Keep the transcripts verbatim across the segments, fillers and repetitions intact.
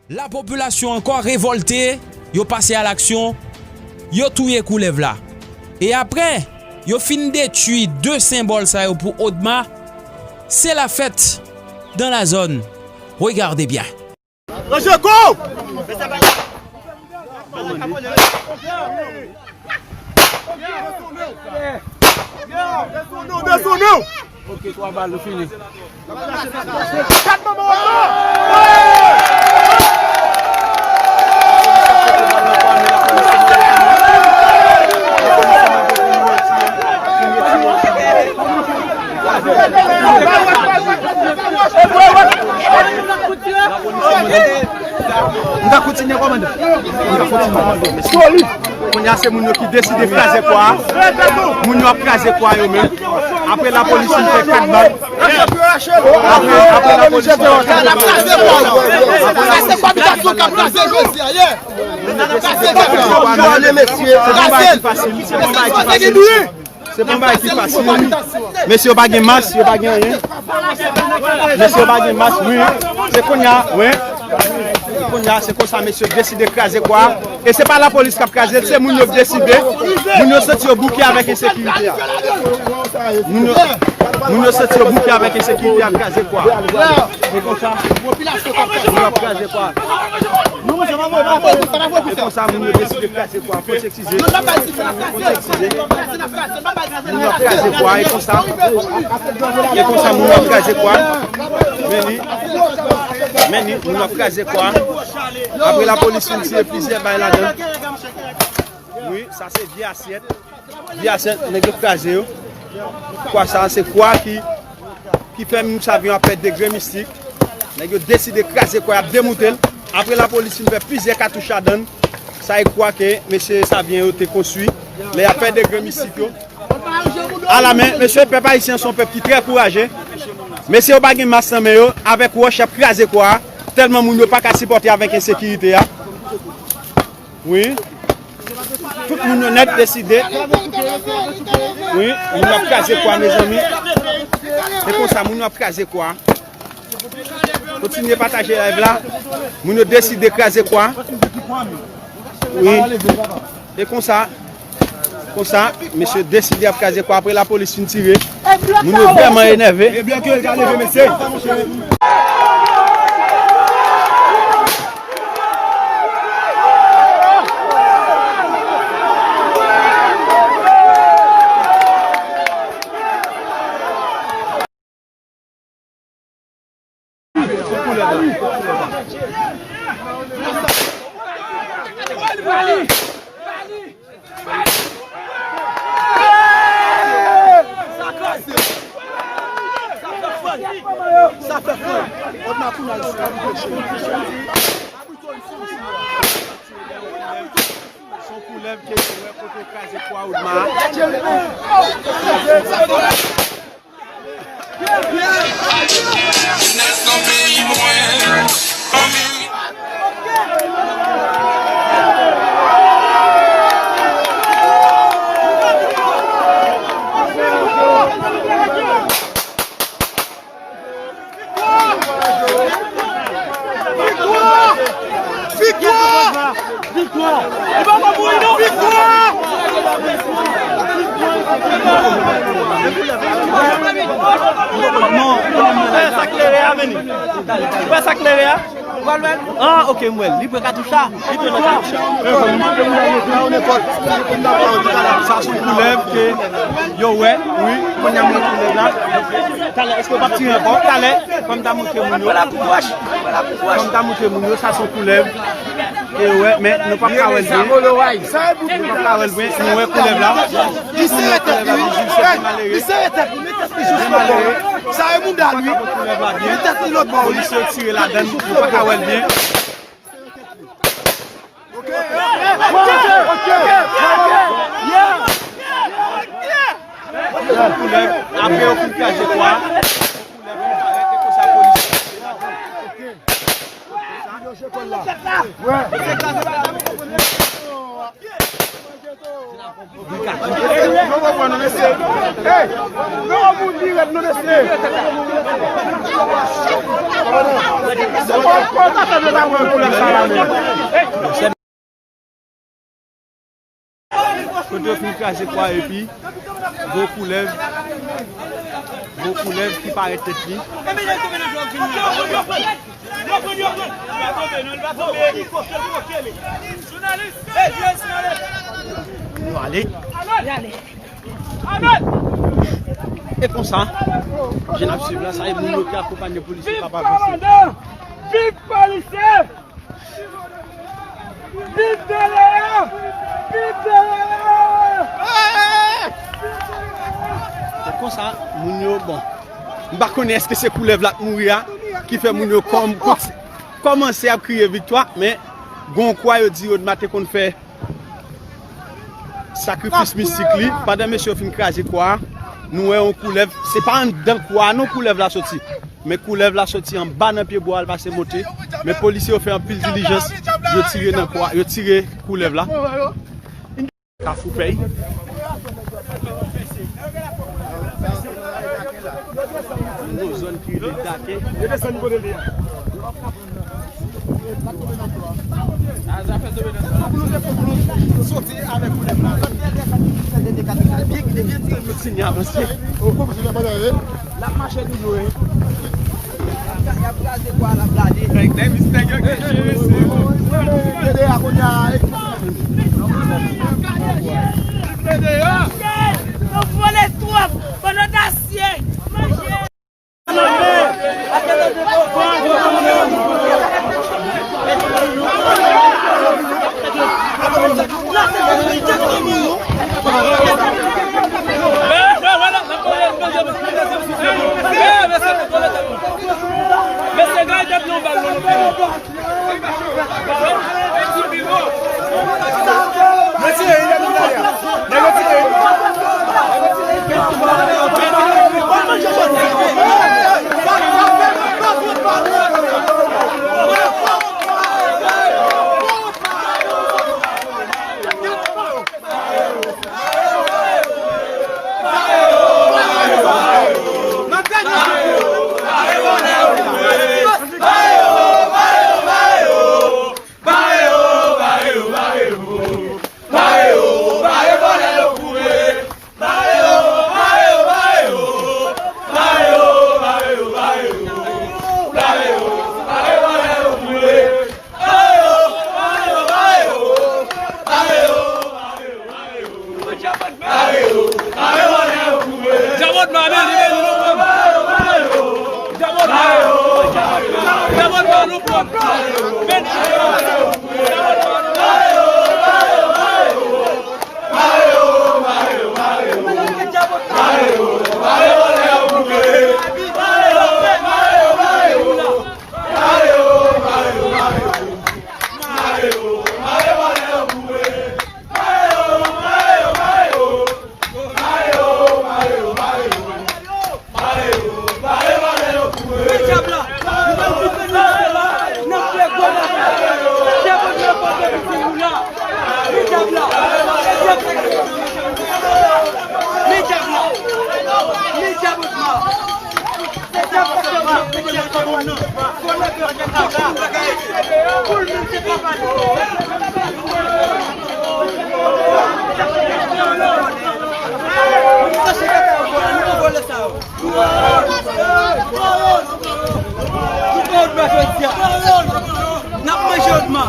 Lapopilasyon ankò revòlte, yo pase a laksyon, yo touye koulèv la. E apre yo fin detwi de senbòl sa yo pou Odma, se lafèt dans la zone. Regardez bien. Ranje kou! Desann nou, desann nou! Ok, twa bal, nou fini. M ka kontinye, kòmandan. M ka kontinye. Solid. Kounye a se moun yo ki deside kraze kwa a. Moun yo ap kraze kwa yo menm. Apre lapolis fin fè kat bal. Apre, apre lapolis fin fè kat bal. Se pa yon bagay ki fasil. Se pa yon bagay ki fasil. Se pa yon bagay ki fasil. Mesye yo pa gen mas, yo pa gen anyen. Mesye yo pa gen mas, wi. Se kounye a, wi. Se kounye a, se konsa mesye yo deside kraze kwa a. E se pa lapolis k ap kraze l, se moun yo k deside. Moun yo santi yo bouke avèk ensekirite a. Moun yo, moun yo santi yo bouke avèk ensekirite a, kraze kwa a. E konsa, moun yo ap kraze kwa a. E konsa, moun yo deside kraze kwa a. Fò se Moun yo ap kraze kwa, e konsa. E konsa, moun yo ap kraze kwa. Men li. Men li, moun yo ap kraze kwa. Apre lapolis fin tire plizyè bal ladan. Wi, sa se vye asyèt. Vye asyèt, nèg yo kraze yo. Kwa sa, se kwa ki, ki fè moun sa vin ap pèdi degre mistik. Nèg yo deside kraze kwa, y ap demoute l. Apre lapolis fin fè plizyè katouch ladan l. Sa e kwa ke mesye Savyen yo te konstwi lè y ap fè degre mistik yo. Alamen, mesye, pèp ayisyen se yon pèp ki trè kouraje. Mesye yo pa gen mas nan men yo, avèk wòch y ap kraze kwa a, tèlman moun yo pa ka sipòte avèk ensekirite a. Wi. Tout moun yo nèt deside. Wi, moun yo ap kraze kwa, mezanmi. Se konsa, moun yo ap kraze kwa. Kontinye pataje live la. Moun yo deside kraze kwa. Wi. E konsa, konsa, mesye deside ap kraze kwa apre lapolis fin tire. Moun yo vrèman enève. E byen ke l ka leve, mesye. Sa fè fè. Son koulèv ke yo wè kote kraze kwa Odma. Nèf nan peyi mwen, anmeri. Viktwa! Viktwa! Viktwa! Viktwa! Wè sa klere a, vini. Wè sa klere a. Ah, ok, m wè l. Li pran katouch la. Li pran katouch la. Sa se yon koulèv ke yo wè, wi. Kounye a m wè koulèv la. Talè, èske w p ap tire ankò? Talè, fò m ta montre moun yo. Fò m ta montre moun yo, sa se yon koulèv. E wè, men nou p ap ka wè l byen. Nou p ap ka wè l byen, nou wè koulèv la. Li sere tèt li, wi. Li sere tèt li, men tèt li jis lòt bò. Sa e mouda l, wi. Men tèt li lòt bò, wi. Polis yo tire ladan l, nou p ap ka wè l byen. Koulèv, apre yo fin kraze kwa. Kote yo fin kraze kwa epi gwo koulèv, gwo koulèv ki parèt tèt li. Nou ale. E konsa, jan n ap swiv la, sa e moun yo ki akonpanye polisye k ap avanse. Viv polisye! Viv Deleya! Viv Deleya! E konsa, moun yo, bon, m pa konnen èske se koulèv la k mouri a ki fè moun yo kòm, kòmanse ap kriye viktwa, men gon kwa yo di yo te konn fè sakrifis mistik li. Pandan mesye yo fin kraze kwa a, nou wè yon koulèv, se pa anndan kwa a non koulèv la soti, men koulèv la soti anba nan pyebwa a, l pase monte, men polisye yo fè anpil dilijans, yo tire nan kwa, yo tire koulèv la. Kafou Pèy. Nou zòn ki rele Dakè. Yo desann kote li a. Soti avèk koulèv la. Kontinye avanse. L ap mache toujou, wi. Y ap kraze kwa, l ap blaze. Nèg, nèg, nèg yo gen cheve, mesye. Yo vole twòp, bann odasye. N ap manje odma.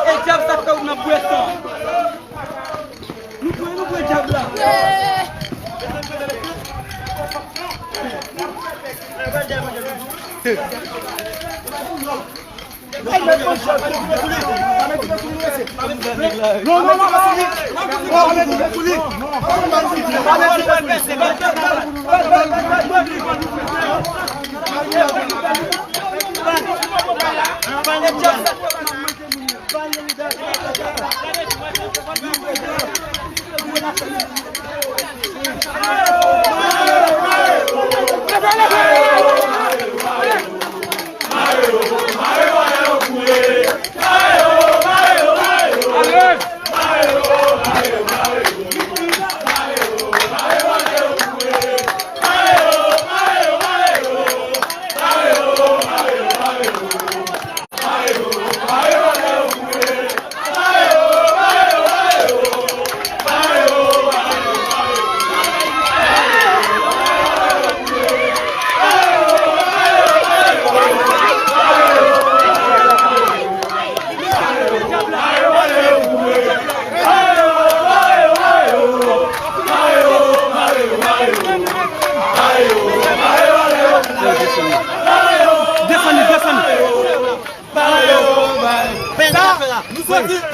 E dyab sa k fè w nan bwè san. Nou pran, nou pran dyab la.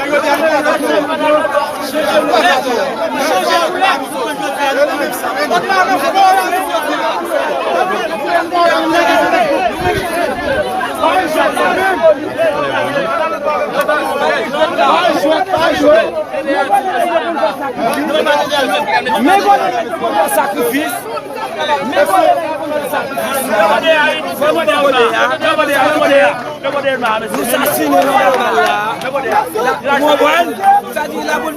Men kote nèg yo konn fè sakrifis. Men kote nèg yo konn fè sakrifis. Nou sasinen nan lakay la. Ou konprann? Sa di la pou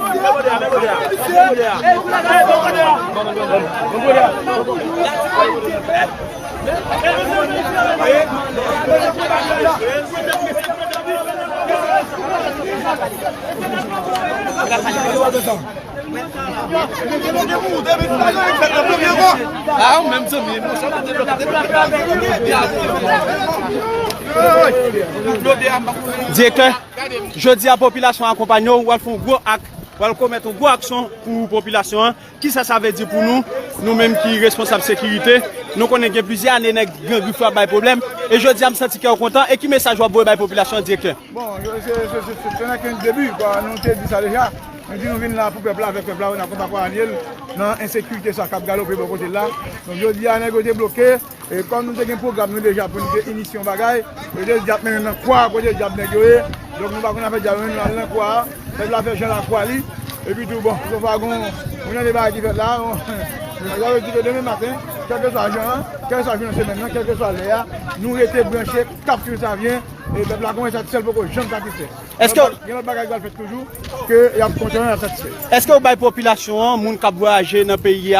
Direktè, jodi a popilasyon akonpanye w, w al fè yon gwo ak, w al komèt yon gwo aksyon pou popilasyon an. Kisa sa vle di pou nou, nou menm ki responsab sekirite? Nou konnen gen plizyè ane nèg Gran Grif yo ap bay pwoblèm, e jodi a m santi kè w kontan. E ki mesaj w ap voye bay popilasyon an, direktè? Bon, se, se, se, se, se nan ken debi, kwa, nou te di sa deja. Nou di nou vin la pou pèp la, avèk pèp la, n ap konpakwa anye l nan ensekirite sa k ap galope bò kote l la. Donk, jodi a, nèg yo te bloke, e kòm nou te gen pwogram nou deja pou nou te inisye yon bagay, yo te di ap mennen nan kwa, kote dyab nèg yo ye. Donk, nou pa konn afè dyab, nou al nan kwa a, pèp la fè jan lakwa li. Epi tou, bon, sofa gon, nou tande bagay ki fèt la, bon, sa vle di ke demen maten, kèlkeswa jan an, kèlkeswa jou nan semèn nan, kèlkeswa lè a, nou rete branche, k ap swiv sa vyen, e pèp la konnen sa sèl poko janm satisfè. Èske gen lòt bagay ki pral fèt toujou, ke y ap kontan, y ap satisfè. Èske w bay popilasyon an, moun k ap vwayaje nan peyi a,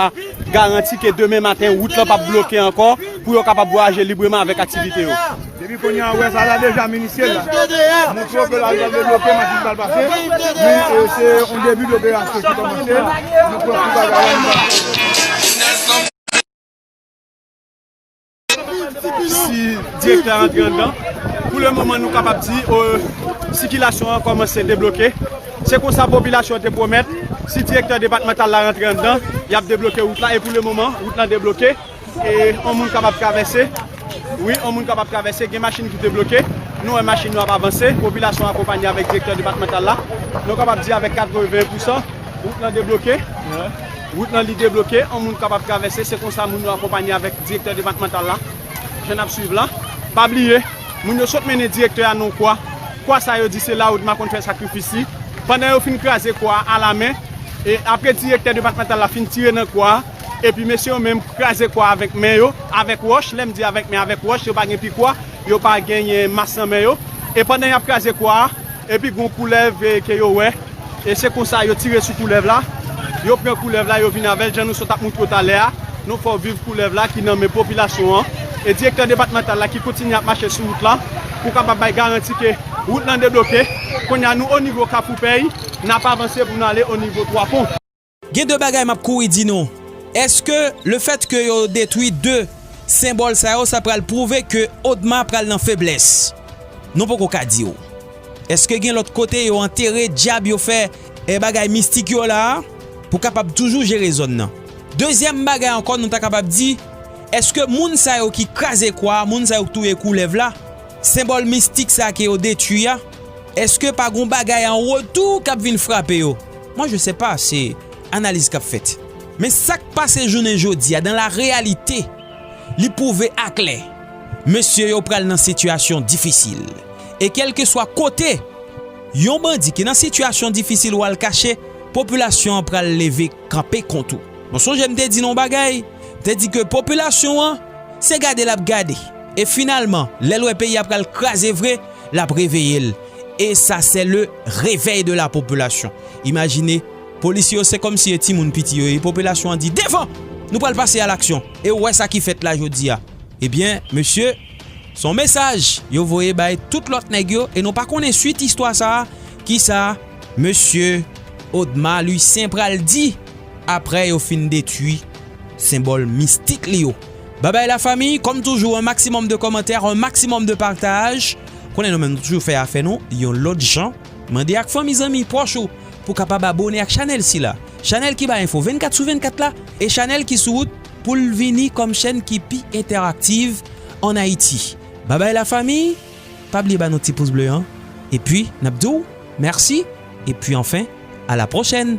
garanti ke demen maten, wout lan p ap bloke ankò, pou yo kapab vwayaje libreman avèk aktivite yo? Depi kounye a, ou wè sa la deja, minisye la. Montre w ke la, l pral debloke, machin pral pase. Men, e, se yon debi de operasyon ki kòmanse. Nou pran tout bagay la, nou pral Si direktè a rantre anndan, pou le moman nou kapab di, e, sikilasyon an kòmanse debloke. Se konsa popilasyon te pwomèt, si direktè depatmantal la rantre anndan, y ap debloke wout la, e pou le moman, wout lan debloke. E yon moun kapab travèse. Wi, yon moun kapab travèse. Gen machin ki te bloke. Nou wè machin yo ap avanse. Popilasyon akonpanye avèk direktè depatmantal la. Nou kapab di avèk katreven pousan, wout lan debloke. Wout lan li debloke. Yon moun kapab travèse. Se konsa moun yo akonpanye avèk direktè depatmantal la. Jan n ap swiv la. Pa bliye, moun yo sot mennen direktè a nan kwa. Kwa sa yo di se la Odma konn fè sakrifis li. Pandan yo fin kraze kwa a alamen, e apre direktè depatmantal la fin tire nan kwa a, epi mesye yo menm kraze kwa avèk men yo, avèk wòch, lè m di avèk men, avèk wòch, yo pa gen pikwa, yo pa genyen mas nan men yo. E pandan y ap kraze kwa a, epi gon koulèv, e, ke yo wè, e se konsa yo tire sou koulèv la, yo pran koulèv la, yo vin avè l, jan nou sot ap montre w talè a, nou fè w viv koulèv la ki nan men popilasyon an, e direktè depatmantal la ki kontinye ap mache sou wout la, pou kapab bay garanti ke wout lan debloke. Kounye a nou o nivo Kafou Pèy, n ap avanse pou n ale o nivo Twa Pon. Gen de bagay m ap kouri di nou. Èske lefètke yo detwi de senbòl sa yo, sa pral pwouve ke Odma pral nan feblès? Nou poko ka di w. Èske gen lòt kote yo antere dyab yo fè e bagay mistik yo la a pou kapab toujou jere zòn nan? Dezyèm bagay ankò nou ta kapab di, èske moun sa yo ki kraze kwa a, moun sa yo ki touye koulèv la, senbòl mistik sa ke yo detwi a, èske pa gon bagay an retou k ap vin frape yo? Mwen, je sais pas, se analiz k ap fèt. Men sa k pase jounen jodi a, dan la reyalite, li pwouve aklè, mesye yo pral nan sitiyasyon difisil. E kèlkeswa kote yon bandi ki nan sitiyasyon difisil w al kache, popilasyon an pral leve kanpe kont ou. Bon, sonje m te di nou yon bagay, m te di ke popilasyon an, se gade l ap gade. E finalman, lè l wè peyi a pral kraze vre, l ap reveye l. Et ça, c'est le réveil de la population. Imajine, polisye yo se kòmsi e timoun piti yo ye, popilasyon an di, devan! Nou pral pase a laksyon. E w wè sa ki fèt la jodi a. Ebyen, mesye, se yon mesaj yo voye bay tout lòt nèg yo e nou pa konnen swit istwa sa a, kisa mesye Odma Lucien pral di apre yo fin detwi senbòl mistik li yo. Babay lafanmi, kòm toujou, un maximum de commentaires, un maximum de partage. Konnen nou menm nou toujou fè afè nou yon lòt jan. Mande ak fanmi, zanmi, pwòch ou pou kapab abone ak chanèl sila. Chanèl ki bay enfo vennkat sou vennkat la e chanèl ki sou wout pou l vini kòm chèn ki pi entèraktiv ann Ayiti. Babay lafanmi, pa bliye ba nou ti pous ble an. Epi, n ap di w mèsi. Epi anfen, a la pwochèn.